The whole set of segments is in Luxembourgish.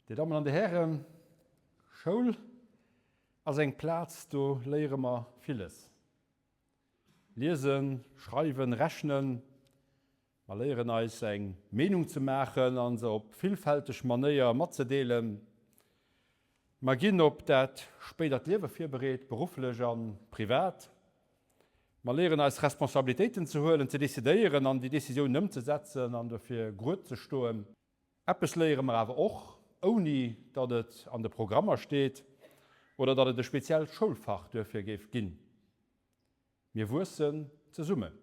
Dir Dammen an Dir Hären, Schoul ass eng Plaz, do léiere mer villes. Liesen, schreiwen, rechnen. Mer léieren eis eng Meenung ze maachen a se op villfälteg Manéier matzedeelen. Mer ginn op dat spéidert Liewe virbereet, berufflech a privat. Mer léieren eis Responsabilitéiten ze huelen, ze decidéieren an déi Decisiounen ëmzesetzen an dofir grued ze stoen. Eppes léiere mer awer och, ouni datt et an de Programmer steet oder datt et e speziellt Schoulfach duerfir géif ginn, Mir wuessen zesummen.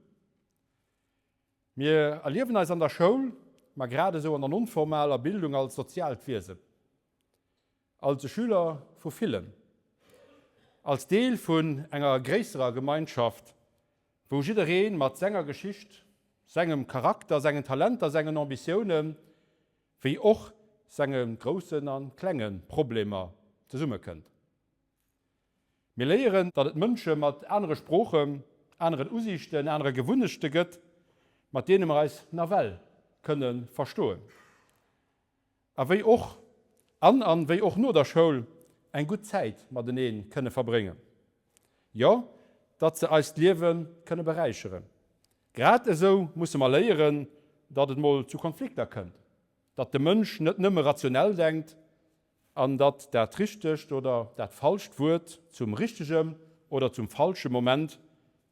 Mir erliewen eis an der Schoul, ma grad esou an der non-formaler Bildung als soziaalt Wiesen, als e Schüler vu villen, als Deel vun enger gréisserer Gemeinschaft, wou jidderee mat senger Geschicht, sengem Charakter, sengen Talenter, sengen Ambitiounen, wéi och senge groussen a klenge Problemer zesummekënnt. Mir léieren, datt et Mënsche mat anere Sproochen, aneren Usiichten, anere Gewunnechte gëtt, mat deene mer eis nawell kënne verstoen. A wéi och an an wéi och no der Schoul eng gutt Zäit matenee kënne verbréngen. Jo, datt se eist Liewe kënne beräicheren. Grad esou musse mer léieren, datt et mol zu Konflikter kënnt, datt de Mënsch net nëmme rationell denkt an datt dat richtegt oder dat falscht Wuert zum richtegen oder zum falsche Moment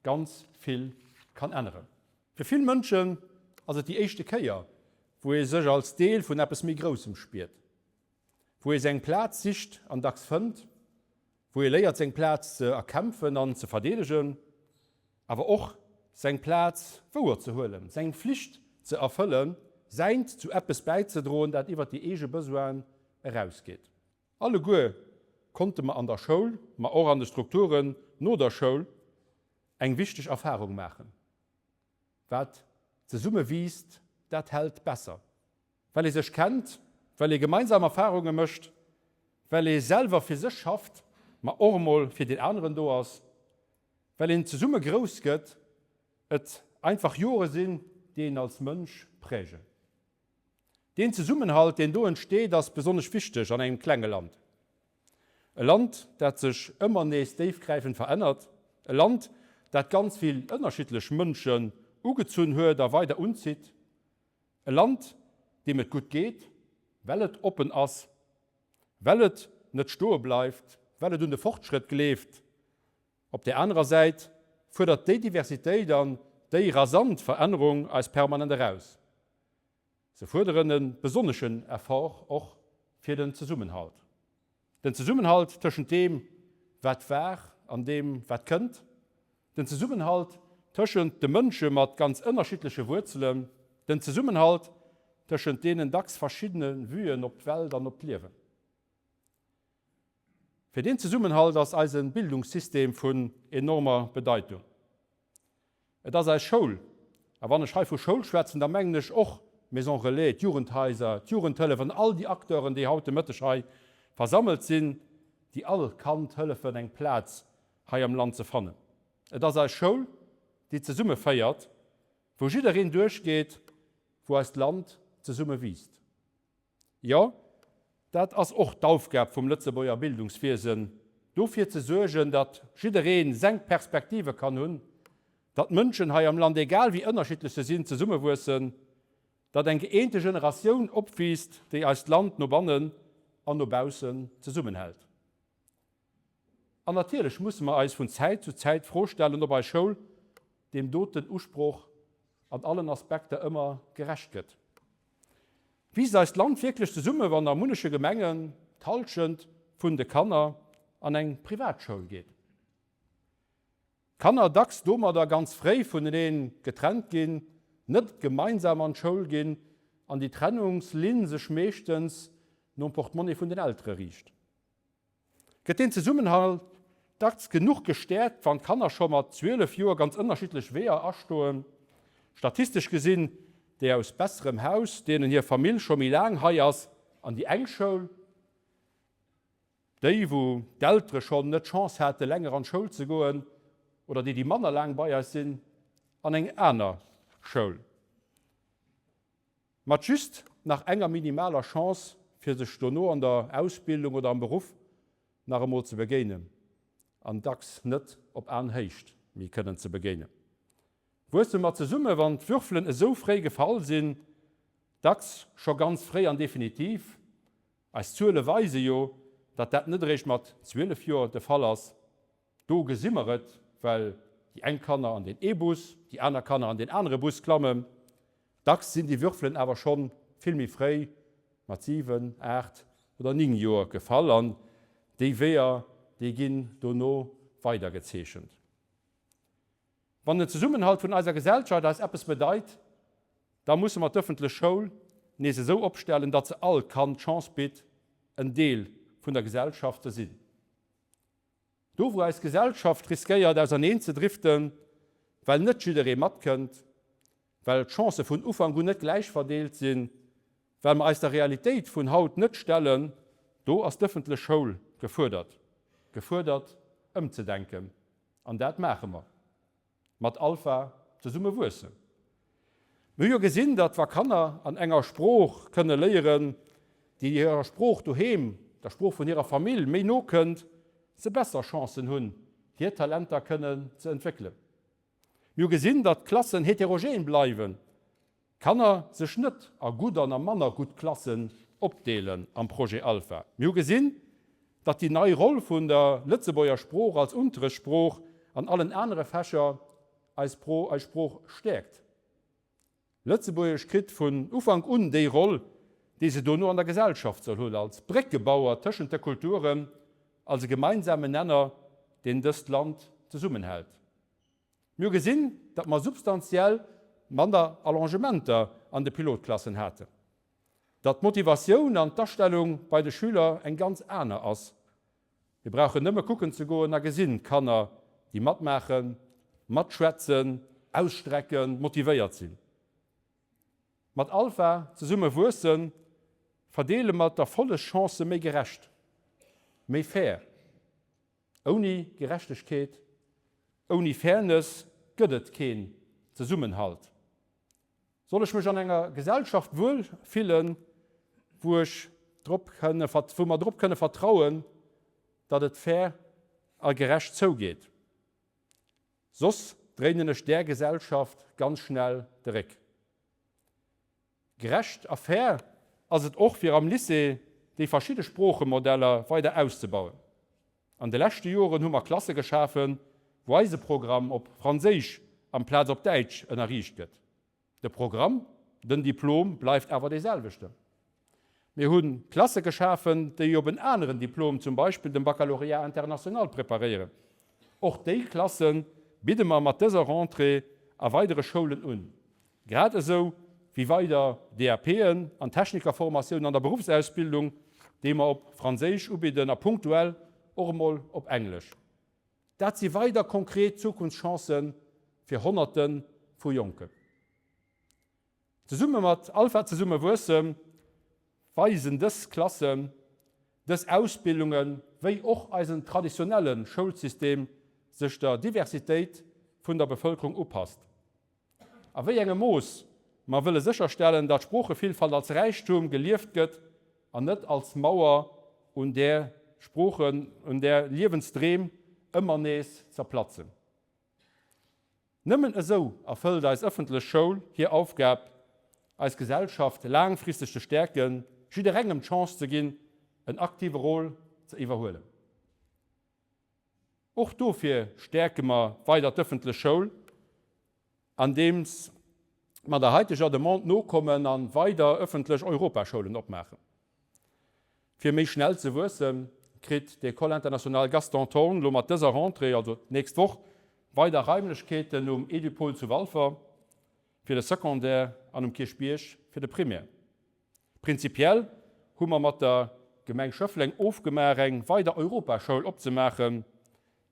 ganz vill kann änneren. Fir vill Mënschen ass et déi éischte Kéier, wou ee sech als Deel vun eppes méi Groussem spiert, wou ee seng Plaz sicht an dacks fënnt, wou ee léiert seng Plaz ze erkämpfen an ze verdeedegen, awer och seng Plaz wouer ze huelen, seng Flicht ze erfëllen, säint zu eppes bäizedroen, dat iwwer déi eege Besoinen erausgeet. Alleguer konnte mer an der Schoul, ma och an de Strukturen no der Schoul, eng wichteg Erfarung maachen, Wat zesumme wiisst, dat hält besser. Well ee sech kennt, well ee gemeinsam Erfarunge mécht, well ee selwer fir sech schafft, ma och emol fir deen aneren do ass, well een zesumme grouss gëtt, et einfach Jore sinn, déi een als Mënsch prägen. Deen Zesummenhalt, deen do entsteet, ass besonnesch wichteg an engem klenge Land. E Land, dat sech ëmmer nees déifgräifend verännert, e Land, dat ganz vill ënnerschiddlech Mënschen ugezunn huet a weider unzitt, e Land, deem et gutt geet, well et oppen ass, well et net stoe bleift, well et un de Fortschrëtt gleeft. Op där anerer Säit fuerdert déi Diversitéit an déi rasant Verännerung eis permanent eraus. Se fuerderen e besonneschen Effort och fir den Zesummenhalt. Den Zesummenhalt tëschent deem, wat war, an deem, wat kënnt. Den Zesummenhalt tëschent de Mënsche mat ganz ënnerschiddleche Wuerzelen. Den Zesummenhalt tëschent deenen dacks verschiddene Vuen op d'Welt an op d'Liewen. Fir deen Zesummenhalt ass eise Bildungssystem vun enormer Bedeitung. Et ass eis Schoul, a wann ech hei vu Schoul schwätzen, da mengen ech och d'Maisons Relais, d'Jugendhaiser, d'Jugendhëllef an all déi Acteuren, déi haut de Mëtteg hei versammelt sinn, déi all Kand hëllefen, eng Plaz hei am Land ze fannen. Et ass eis Schoul, déi zesummeféiert, wou jiddereen duerchgeet, wou eist Land zesumme wiisst. Jo, dat ass och d'Aufgab vum Lëtzebuerger Bildungswiesen, dofir ze suergen, datt jidderee seng Perspektive kann hunn, datt d'Mënschen hei am Land, egal wéi ënnerschiddlech se sinn, zesummewuessen, datt eng gëeente Generatioun opwiisst, déi eist Land no bannen an no baussen zesummenhält. An natierlech musse mer eis vun Zäit zu Zäit d'Fro stellen, ob eis Schoul deem doten Usproch an allen Aspekter ëmmer gerecht gëtt. Wiisst eist Land wierklech zesumme wann a munneche Gemengen d'Hallschent vun de Kanner an eng Privatschoul geet? D'Kanner dacks domadder ganz fréi vuneneen getrennt ginn, net gemeinsam an d'Schoul ginn an déi Trennungslinn sech meeschtens nom Portemonnaie vun den Eltere riicht. Gëtt deen Zesummenhalt dacks genuch gestäerkt, wann d'Kanner scho mat 12 Joer ganz ënnerschiddlech Weeër astoen? Statistesch gesinn, déi aus besserem Haus, deenen hir Famill scho méi laang hei ass, an déi eng Schoul, déi wou d'Eltere schonn net d'Chance hate länger an d'Schoul ze goen, oder déi, déi manner laang bei eis sinn, an eng aner Schoul. Mat just nach enger minimaler Chance. fir sech dono an der Ausbildung oder am Beruff nach emol ze begéinen an dacks net op Aenhéicht méi kënnen ze begéinen. Wuesse mer zesumme wann d'Würfelen esou fréi gefall sinn, dacks scho ganz fréi an definitiv. Eis Zuele weise jo, datt dat net eréischt mat 12 Joer de Fall ass. Do gesi mer et, well déi eng Kanner an deen ee Bus, déi aner Kanner an deen anere Bus klammen. Dacks sinn déi Würfelen awer scho vill méi fréi, mat 7, 8 oder 9 Joer gefall an déi Weeër, déi ginn dono weidergezeechent. Wann den Zesummenhalt vun eiser Gesellschaft eis eppes bedeit, da musse mer d'ëffentlech Schoul nees esou opstellen, datt se all Kand d'Chance bitt, en Deel vun der Gesellschaft ze sinn. Do wou eis Gesellschaft riskéiert auserneen ze driften, well net jidderee matkënnt, well d'Chancë vun Ufank un net gläich verdeelt sinn, well mer eis der Realitéit vun haut net stellen, do ass d'ëffentlech Schoul gefuerdert, gefuerdert ëmzedenken. An dat maache mer. Mat Alpha zesumme wuessen. Mir hu jo gesinn, datt wa Kanner an enger Sprooch kënne léieren, déi hirer Sprooch doheem, der Sprooch vun hirer Famill, méi no kënnt, se besser Chancen hunn, hir Talenter kënnen ze entwéckelen. Mir hu gesinn, datt d'Klassen heterogen bleiwen, Kanner sech net a gutt an a manner gutt Klassen opdeelen am Projet Alpha. Mir hu gesinn, datt déi nei Roll vun der Lëtzebuerger Sprooch als Unterrechtssprooch an allen anere Fächer eis eis Sprooch stäerkt. Lëtzebuergesch kritt vun Ufank un déi Roll, déi se dono an der Gesellschaft soll hunn, als Bréckebauer tëschent de Kulturen, als e gemeinsamen Nenner, deen dëst Land zesummenhält. Mir hu gesinn, datt mer substantiell manner Allongementer an de Pilotklassen haten, datt d'Motivatioun an d'Astellung bei de Schüler eng ganz aner ass. Mir brauchen nëmme kucken ze goen a gesinn Kanner, déi matmaachen, matschwätzen, ausstrecken, motivéiert sinn. Mat Alpha zesumme wuessen, verdeele mer d'Erfollegchancë méi gerecht, méi fair. Ouni Gerechtegkeet, ouni Fairness gëtt et keen Zesummenhalt. Soll ech mech an enger Gesellschaft wuel fillen, wou ech drop kënne, wou mer drop kënne vertrauen, datt et fair a gerecht zougeet? Soss dréinen ech där Gesellschaft ganz schnell de Réck. Gerecht a fair ass et och fir am Lycée déi verschidde Sproochemodeller weider auszebauen. An de leschte Joren hu mer Klasse geschafen, wou eise Programm op Franséisch amplaz op Däitsch ënnerriicht gëtt. De Programm, den Diplom bleift awer dee selwechten. Mir hu Klasse geschafen, déi op en aneren Diplom, zum Beispill dem Baccalauréat international, preparéieren. Och déi Klasse bidde mer mat dëser Rentrée a weidere Schoulen un. Grad esou wéi weider DAPen an Technikerformatiounen an der Beruffsausbildung, déi mer op Franséisch ubidden a punktuell och emol op Englesch. Dat si weider konkret Zukunftschancë fir Honnerte vu Jonken. Zesumme mat Alpha Zesumme Wuessem weisen dës Klassen, dës Ausbildunge wéi och eisen traditionelle Schoulsystem sech der Diversitéit vun der Bevëlkerung upasst. A wéi engem Mooss mer wëlle sécherstellen, datt Sproochevillfalt als Räichtum gelieft gëtt an net als Mauer, un där Sproochen, un där Liewensdreem ëmmer nees zerplatzen. Nëmmen esou erfëllt eis ëffentlech Schoul hir Aufgab, eis Gesellschaft laangfristeg ze stäerken, jidderengem d'Chance ze ginn, en aktive Rôle ze iwwerhuelen. Och dofir stäerke mer weider d'ëffentlech Schoul, andeems mer der haiteger Demande nokommen a weider ëffentlech Europaschoulen opmaachen. Fir méi schnell ze wuessen, kritt d'École internationale Gaston Thorn lo mat dëser Rentrée, also d'nächst Woch, weider Raimlechkeeten um Edupôle zu Walfer fir de Secondaire an um Kierchbierg fir de Primaire. Prinzipiell hu mer mat der Gemeng Schëffleng ofgemaach eng weider Europaschoul opzemaachen.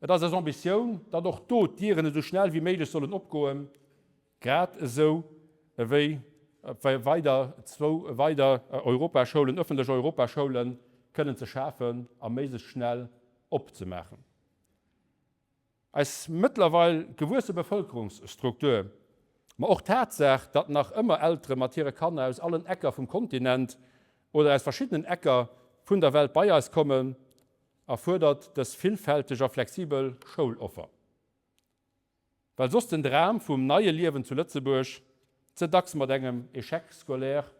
Et ass eis Ambitioun, datt och do d'Dieren esou schnell wéi méiglech sollen opgoen, grad esou ewéi weider zwou weider Europaschoulen, ëffentlech Europaschoulen kënnen ze schafen a méiglechst schnell opzemaachen. Eis mëttlerweil gewuesse Bevëlkerungsstruktur, ma och d'Tatsaach, datt nach ëmmer Eltere mat hire Kanner aus allen Ecker vum Kontinent. oder aus verschiddenen Ecker vun der Welt bei eis kommen, erfuerdert dës villfälteg a flexibel Schouloffer. Well soss den Dram vum neie Liewen zu Lëtzebuerg ze dacks mat engem Échec scolaire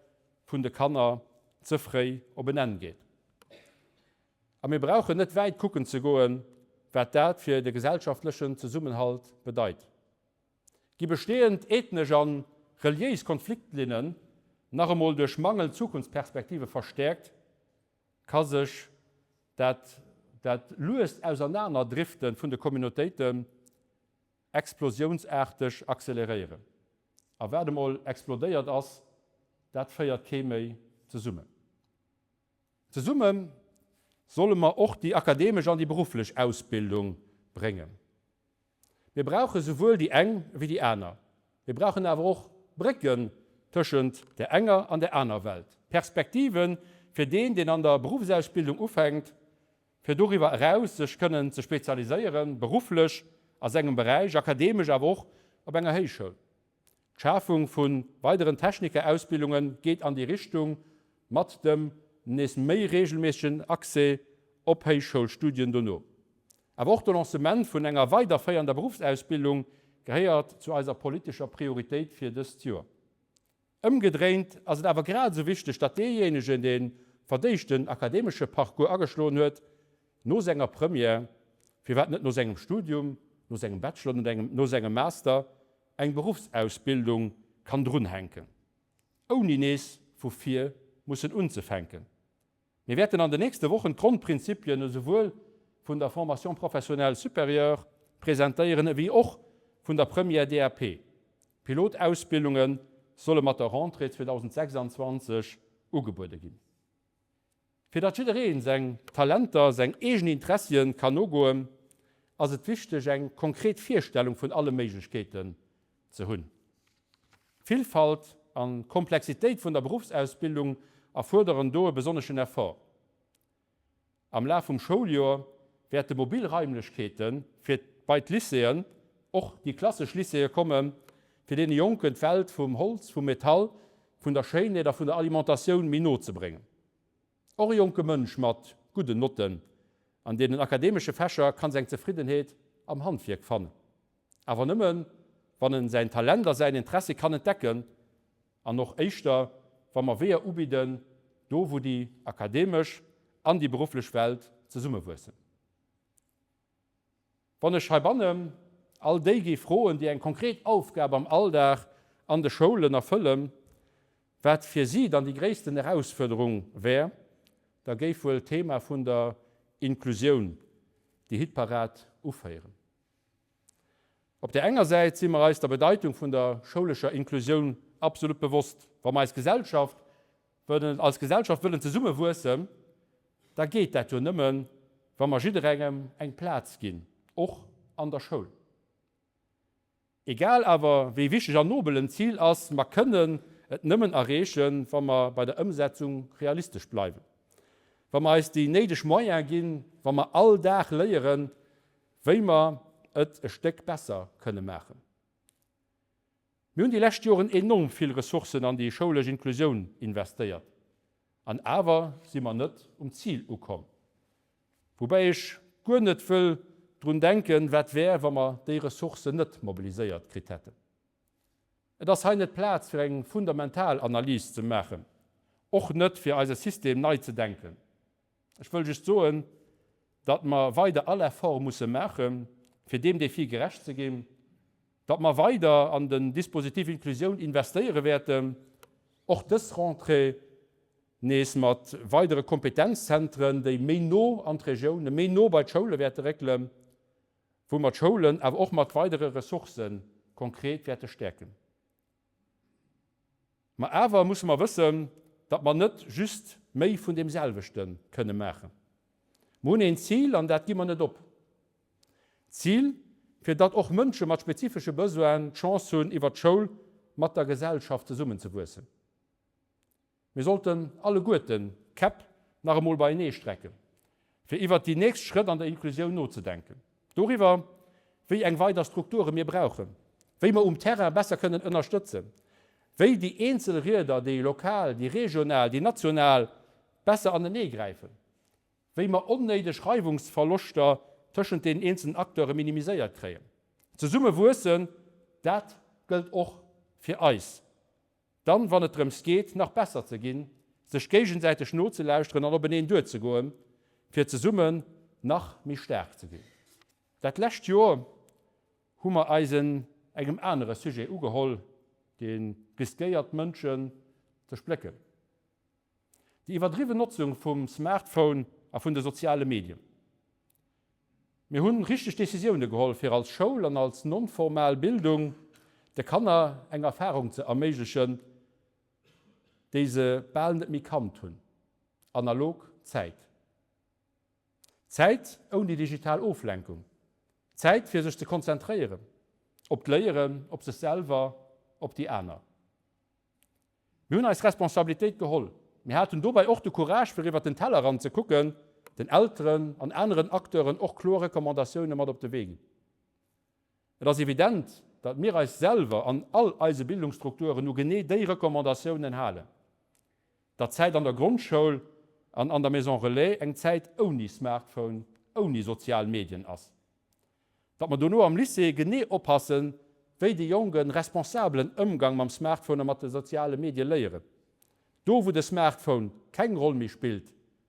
vun de Kanner ze fréi op en Enn geet. A mir brauchen net wäit kucken ze goen, wat dat fir de gesellschaftlechen Zesummenhalt bedeit. Gi bestehend ethnesch a reliéis Konfliktlinnen nach emol duerch mangelnd Zukunftsperspektive verstäerkt, ka sech dat dat luest Ausernanerdrifte vun de Communautéiten explosiounsaarteg acceleréieren. A wat emol explodéiert ass, dat féiert kee méi zesummen. Zesumme solle mer och déi akademesch an déi berufflech Ausbildung bréngen. Mir brauche souwuel déi eng wéi déi aner. Mir brauchen awer och Brécken tëschent där enger an där aner Welt, Perspektive fir deen, deen an der Beruffsausbildung ufänkt, fir doriwwer eraus sech kënnen ze spezialiséieren, berufflech a sengem Beräich, akademesch awer och op enger Héichschoul. D'Schafung vu weideren Technikerausbildunge geet an déi Richtung, mat dem nees méi reegelméissegen Accès op Héichschoulstudien dono. Awer och de Lancement vun enger weiderféiernder Beruffsausbildung gehéiert zu eiser politescher Prioritéit fir dëst Joer. Ëmgedréint ass et awer grad esou wichteg, datt deejéinegen, dee verdéischten akademesche Parcours ageschloen huet, no senger Première, firwat net no sengem Studium, no sengem Bachelor, no sengem Master, eng Beruffsausbildung kann drunhänken, ouni nees vu vir mussen unzefänken. Mir wäerten an den nächste Wochen d'Grondprinzipien esouwuel vun der Formation professionnelle supérieure presentéieren ewéi och vun der Première DAP. Pilotausbildunge solle mat der Rentrée 2026 ugebuede ginn. Fir datt jidderee seng Talenter, seng eegen Interessien kann nogoen, ass et wichteg eng konkret Virstellung vun alle Méiglechkeeten ze hunn. D'Villfalt an d'Komplexitéit vun der Beruffsausbildung erfuerderen do e besonneschen Effort. Am Laf vum Schouljoer wäerte mobil Raimlechkeete fir bei d'Lycéeën, och déi klassesch Lycéeë kommen, fir deene Jonken d'Welt vum Holz, vum Metall, vun der Schéinheet a vun der Alimentatioun méi no ze bréngen. Och e jonke Mënsch mat gudden Notten an deenen akademesche Fächer kann seng Zefriddenheet am Handwierk fannen. Awer nëmmen, wann en säin Talent a säin Interessi kann entdecken, an och éischter, wa mer Weeër ubidden, do wou déi akademesch an déi berufflech Welt zesummewuessen. Wann ech heibannen all déi géif froen, déi eng konkret Aufgab am Alldag an de Schoulen erfëllen, wat fir si dann déi gréissten Erausfuerderung wär, da géif wuel d'Thema vun der Inklusioun déi Hitparad uféieren. Op där enger Säit si mer eis der Bedeitung vun der schoulescher Inklusioun absolut bewosst. Wa mer eis Gesellschaft wëllen, als Gesellschaft wëllen zesumme wuessen, da geet dat jo nëmmen, wa mer jidderengem eng Plaz ginn, och an der Schoul. Egal awer wéi wichteg an nobel en Zil ass, mer kënnen et nëmmen erreechen, wa mer bei der Ëmsetzung realistesch bleiwen, wa mer eis déi néideg Moyene ginn, wa mer all Dag léieren, wéi mer et e Stéck besser kënne maachen. Mir hunn déi lescht Joren enorm vill Ressourcen an déi schoulesch Inklusioun investéiert, an awer si mer net um Zil ukomm. Woubäi ech guer net wëll drun denken, wat wär, wa mer déi Ressourcen net mobiliséiert kritt hätten. Et ass hei net d'Plaz, fir eng fundamental Analys ze maachen, och net fir eise System nei ze denken. Ech wëll just soen, datt mer weider all Effort musse maachen, fir deem Défi gerecht ze ginn, datt mer weider an den Dispositif Inclusioun investéiere wäerten, och dës Rentrée nees mat weidere Kompetenzzentren, déi méi no an d'Regiounen, méi no bei d'Schoule wäerte réckelen, wou mer d'Schoulen awer och mat weidere Ressourcë konkret wäerte stäerken. Ma awer musse mer wëssen, datt mer net just méi vun deem selwechte kënne maachen. Mer hunn een Zil an dat gi mer net op. D'Zil, fir datt och Mënsche mat spezifesche Besoinen d'Chance hunn, iwwer d'Schoul mat der Gesellschaft zesummenzewuessen. Mir sollten alleguerten d'Käpp nach emol beienee strecken, fir iwwert déi nächst Schrëtt an der Inklusioun nozedenken, doriwwer, wéi eng weider Strukture mir brauchen, wéi mer um Terrain besser kënnen ënnerstëtzen, wéi déi eenzel Rieder, déi lokal, déi regional, déi national. besser anenee gräifen, wéi mer onnéideg Reiwungsverloschter tëschent deenen eenzelen Acteure minimiséiert kréien. Zesumme wuessen, dat gëllt och fir eis. Dann, wann et drëms geet, nach besser ze ginn, sech géigesäiteg nozelauschteren an openeen duerzegoen, fir zesummen nach méi staark ze ginn. Dat lescht Joer hu mer eis en engem anere Sujet ugeholl, dee riskéiert d'Mënschen ze splécken, déi iwwerdriwwen Notzung vum Smartphone a vun de soziale Medien. Mir hunn richteg Decisioune geholl, fir als Schoul an als non-formal Bildung de Kanner eng Erfarung ze erméiglechen, déi se bal net méi kannt hunn, analog Zäit. Zäit ouni digital Oflenkung, Zäit fir sech ze konzentréieren, op d'Léieren, op sech selwer, op déi aner. Mir hunn eis Responsabilitéit geholl. Mir haten dobäi och de Courage fir iwwert den Tellerrand ze kucken, den Elteren an aneren Acteuren och kloer Recommandatioune mat op de Wee ginn. Et ass evident, datt mir eis selwer an all eise Bildungsstrukturen u genee déi Recommandatiounen halen. Datt d'Zäit an der Grondschoul an an der Maison Relais eng Zäit ouni Smartphone, ouni sozial Medien ass. Datt mer dono am Lycée genee oppassen, wéi déi Jonk e responsabelen Ëmgang mam Smartphone a mat de soziale Medie léieren. Do wou de Smartphone keng Roll méi spillt,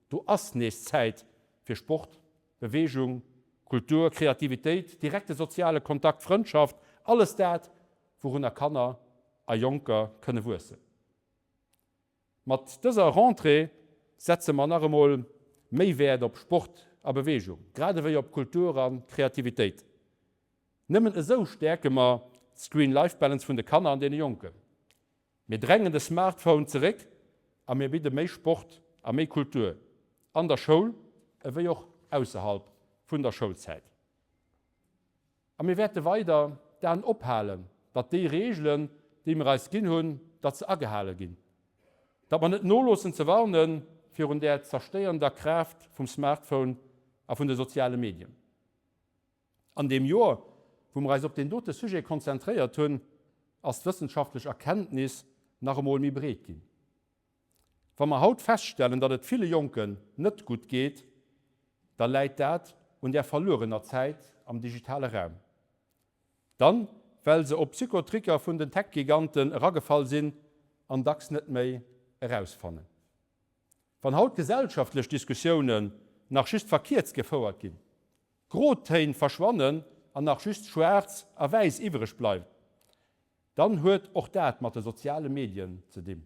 do ass nees Zäit fir Sport, Beweegung, Kultur, Kreativitéit, direkte soziale Kontakt, Frëndschaft, alles dat, wourunner Kanner a Jonker kënne wuessen. Mat dëser Rentrée setze mer nach emol méi Wäert op Sport a Beweegung, grad ewéi op Kultur a Kreativitéit. Nëmmen esou stäerke mer d'Screen-Life-Balance vun de Kanner an deene Jonken. Mir drängen de Smartphone zeréck a mir bidde méi Sport a méi Kultur an der Schoul ewéi och ausserhalb vun der Schoulzäit. A mir wäerte weider d'Aen ophalen, datt déi Reegelen, déi mir eis ginn hunn, datt se agehale ginn. Datt mer net noloossen ze warne virun där zerstéiernder Kraaft vum Smartphone a vun de soziale Medien. An deem Joer, wou mer eis op deen dote Sujet konzentréiert hunn, ass d'wëssenschaftlech Erkenntnis nach emol méi breet ginn. Wa mer haut feststellen, datt et ville Jonken net gutt geet, da läit dat un där verluerener Zäit am digitale Raum. Dann, well se op Psychotricker vun den Tech-Giganten eragefall sinn an dacks net méi erausfannen. Wann haut gesellschaftlech Diskussiounen nach just verkierzt gefouert ginn, Grotéin verschwannen an nach just schwaarz a wäiss iwwreg bleift, dann huet och dat mat de soziale Medien ze dinn.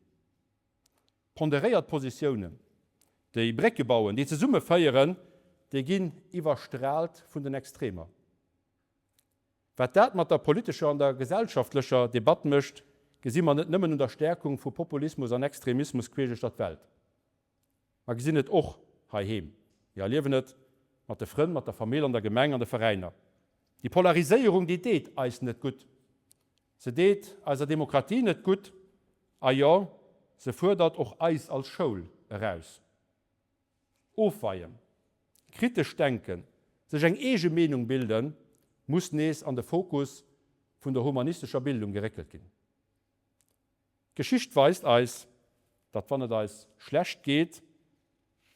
Ponderéiert Positiounen, déi Brécke bauen, déi zesummeféieren, déi ginn iwwerstraalt vun den Extremer. Wat dat mat der politescher an der gesellschaftlecher Debatt mécht, gesi mer net nëmmen un der Stärkung vu Populismus an Extremismus queesch uechter d'Welt. Mer gesinn et och heiheem. Mir erliewen et mat de Frënn, mat der Famill, an der Gemeng, an de Veräiner. Déi Polariséierung, déi deet eis net gutt. Se deet eiser Demokratie net gutt a jo, se fuerdert och eis als Schoul eraus. Ofweien, kritesch denken, sech eng eege Meenung bilden, muss nees an de Fokus vun der humanistescher Bildung geréckelt ginn. D'Geschicht weist eis, datt wann et eis schlecht geet,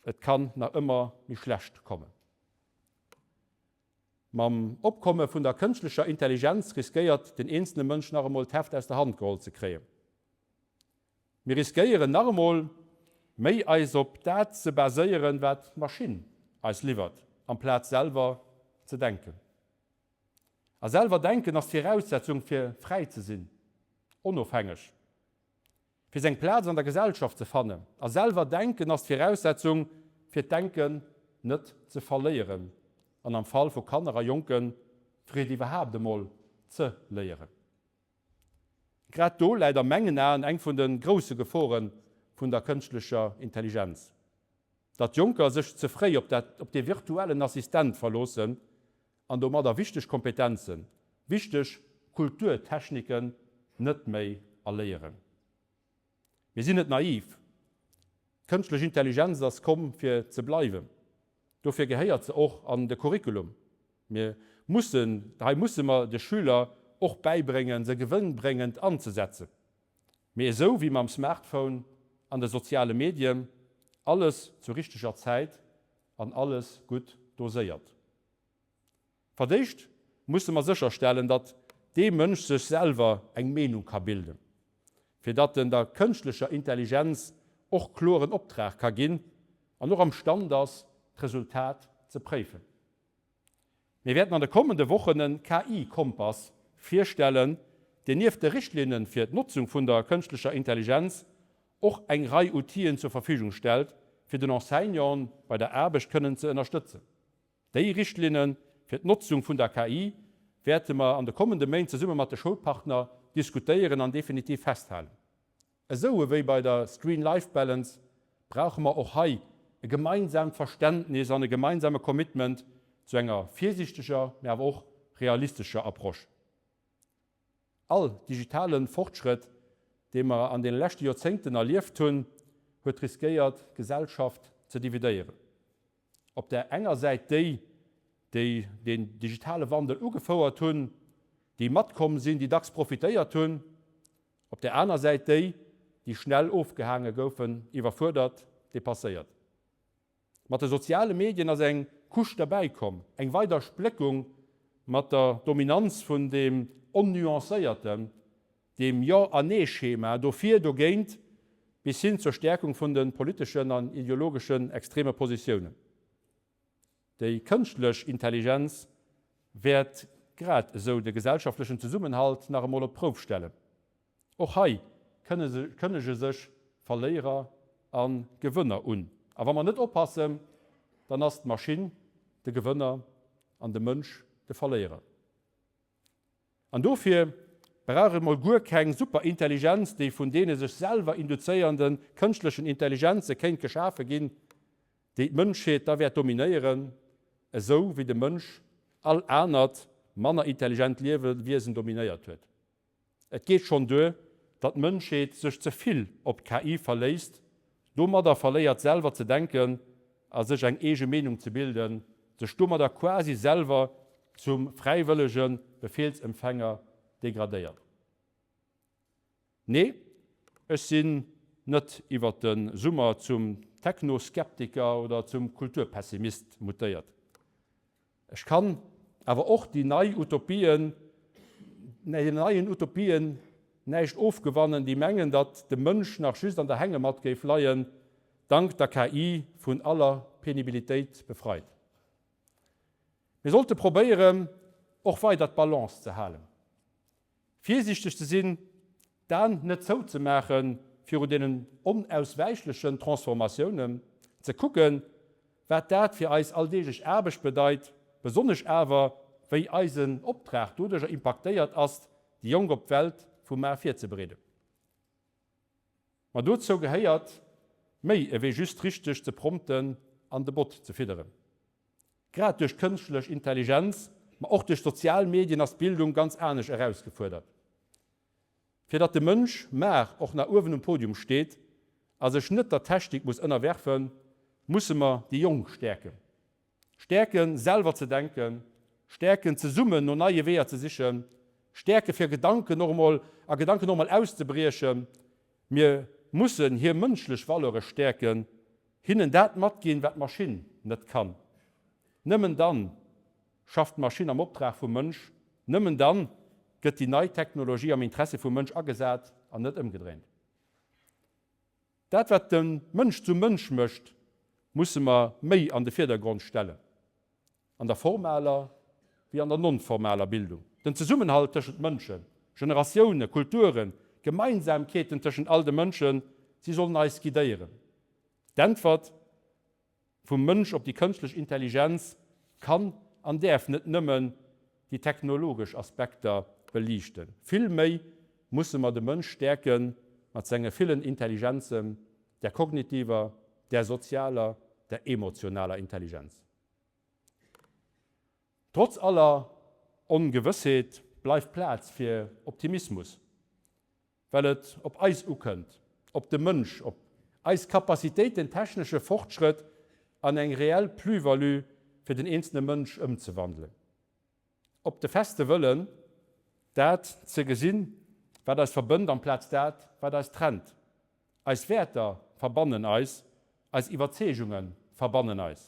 et kann nach ëmmer méi schlecht kommen. Mam Opkomme vun der kënschtlecher Intelligenz riskéiert den eenzele Mënsch nach emol d'Heft aus der Hand geholl ze kréien. Mir riskéieren nach emol méi eis op dat ze baséieren, wat d'Maschinn eis liwwert, amplaz selwer ze denken. A selwer denken ass d'Viraussetzung fir fräi ze sinn, onofhängeg, fir seng Plaz an der Gesellschaft ze fannen. A selwer denken ass d'Viraussetzung fir d'Denken net ze verléieren an am Fall vu Kanner a Jonken, fir et iwwerhaapt emol ze léieren. Grad do läit a mengen Aen eng vun de grousse Gefore vun der kënschtlecher Intelligenz, datt Jonker sech ze fréi op dat op dee virtuellen Assistent verloossen an domadder wichteg Kompetenzen, wichteg Kulturtechniken net méi erléieren. Mir sinn net naiv, d'kënschtlech Intelligenz ass komm fir ze bleiwen. Dofir gehéiert se och an de Curriculum. Mir mussen, hei musse mer de Schüler och bäibréngen, se gewënnbréngend anzesetzen. Mee esou wéi mam Smartphone an de soziale Medien. Alles zur richteger Zäit an alles gutt doséiert. Fir d'éischt musse mer sécherstellen, datt dee Mënsch sech selwer eng Meenung ka bilden, fir datt en der kënschtlecher Intelligenz och kloren Optrag ka ginn an och am Stand ass, d'Resultat ze préifen. Mir wäerten an de kommende Wochen e KI-Kompass virstellen, deen nieft de Richtlinne fir d'Notzung vun der kënschtlecher Intelligenz och eng Rei Outiller zur Verfügung stellt, fir den Enseignanten bei der Aarbecht kënnen ze ënnerstëtzen. Déi Richtlinne fir d'Notzung vun der KI wäerte mer an de kommende Méint zesumme mat de Schoulpartner diskutéieren an definitiv festhalen. Esou ewéi bei der Screen-Life-Balance brauche mer och hei e gemeinsaamt Verständnis an e gemeinsame Commitment zu enger virsiichteger, mä awer och realistescher Approche. All digitale Fortschrëtt, dee mer an deene leschte Joerzéngten erlieft hunn, huet riskéiert, d'Gesellschaft ze dividéieren. Op där enger Säit déi, déi deen digitale Wandel ugefouert hunn, déi matkomm sinn, déi dacks profitéiert hunn, op där aner Säit déi, déi schnell ofgehaange goufen, iwwerfuerdert, depasséiert. Mat de soziale Medien ass eng Couche derbäi komm, eng weider Spléckung mat der Dominanz vun deem Onnuancéierten, Deem Jo a Nee-Schema, dofir, dogéint, bis hin zur Stäerkung vun de politeschen an ideologeschen extreme Positiounen. Déi kënschtlech Intelligenz wäert grad esou de gesellschaftlechen Zesummenhalt nach emol op d'Prouf stellen. Och hei kënnege sech Verléierer a Gewënner un. A wa mer net oppassen, dann ass d'Maschinn de Gewënner an de Mënsch de Verléierer. An dofir brauch et mol guer keng Superintelligenz, déi vun deene sech selwer induzéierende kënschtlechen Intelligenze kéint geschafe ginn, déi d'Mënschheet da wäert dominéieren, esou wéi de Mënsch all anert manner intelligent Liewewiesen dominéiert huet. Et geet schonn duer, datt d'Mënschheet sech ze vill op d'KI verléisst, domadder verléiert selwer ze denken a sech eng eege Meenung ze bilden, sech domadder quasi selwer zum fräiwëllege Befehlsempfänger degradéiert. Nee, ech sinn net iwwer de Summer zum Technoskeptiker oder zum Kulturpessimist mutéiert. Ech kann awer och déi nei Utopien, deenen neien Utopien näischt ofgewannen, déi mengen, datt de Mënsch nach just an der Hängematt géif leien, dank der KI vun aller Penibilitéit befreit. Mir sollte probéieren, och weider d'Balance ze halen. Virsiichteg ze sinn, d'Aen net zouzemaache viru deenen onauswäichlechen Transformatiounen, ze kucken, wat dat fir eis alldeeglech Aarbecht bedeit, besonnesch awer, wéi eisen Optrag doduercher impaktéiert ass, déi Jonk op d'Welt vu mar virzebereeden. Ma dozou gehéiert méi ewéi just richteg ze prompten an de Bot ze fidderen. Grad duerch d'kënschtlech Intelligenz, ma och duerch d'sozial Medien ass d'Bildung ganz anescht erausgefuerdert. Fir datt de Mënsch mar och nach uewen um Podium steet a sech net der Technik muss ënnerwerfen, musse mer déi Jonk stäerken. Stäerken, selwer ze denken, stäerken, zesummen no neie Weeër ze sichen, stäerken, fir Gedanken och emol a Gedanken och emol auszebriechen. Mir mussen hir mënschlech Valeure stäerken, hinnen dat matginn, wat d'Maschinn net kann. Nëmmen dann schafft d'Maschinn am Optrag vum Mënsch, nëmmen dann gëtt déi nei Technologie am Interessi vum Mënsch agesat an net ëmgedréint. Dat, wat de Mënsch zum Mënsch mécht, musse mer méi an de Virdergrond stellen, an der formaler wéi an der non-formaler Bildung. Den Zesummenhalt tëschent Mënschen, Generatiounen, Kulturen, Gemeinsamkeeten tëschent all de Mënschen, si sollen eis guidéieren. D'Äntwert vum Mënsch op déi kënschtlech Intelligenz kann an däerf net nëmmen déi technologesch Aspekter beliichten. Vill méi musse mer de Mënsch stäerke mat senge villen Intelligenzen, der kognitiver, der sozialer, der emotionaler Intelligenz. Trotz aller Ongewëssheet bleift Plaz fir Optimismus. Well et op eis ukënnt, op de Mënsch, op eis Capacitéit den technesche Fortschrëtt an eng reell Plus-value fir den eenzelne Mënsch ëmzewandelen. Op de feste Wëllen, dat ze gesinn, wat eis verbënnt amplaz dat, wat eis trennt. Eis Wäerter verbannen eis. Eis Iwwerzeegunge verbannen eis.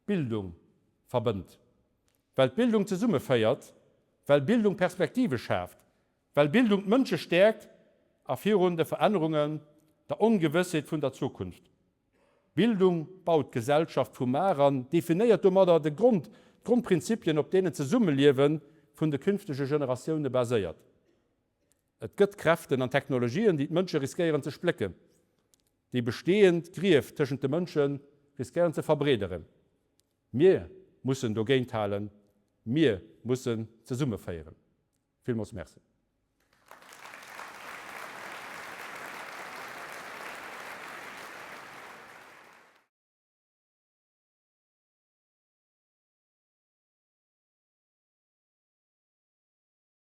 Bildung verbënnt. Well d'Bildung zesummeféiert, well Bildung Perspektive schaaft, well Bildung d'Mënsche stäerkt a virun de Verännerungen, der Ongewëssheet vun der Zukunft. Bildung baut d'Gesellschaft vu mar an definéiert domadder de Grond, d'Grondprinzipien, op deenen d'Zesummeliewe vun de künftege Generatioune baséiert. Et gëtt Kräften an Technologien, déi d'Mënsche riskéieren ze splécken, déi bestehend Grief tëschent de Mënsche riskéieren ze verbreederen. Mir mussen dogéinthalen, mir mussen zesummeféieren. Villmools Merci.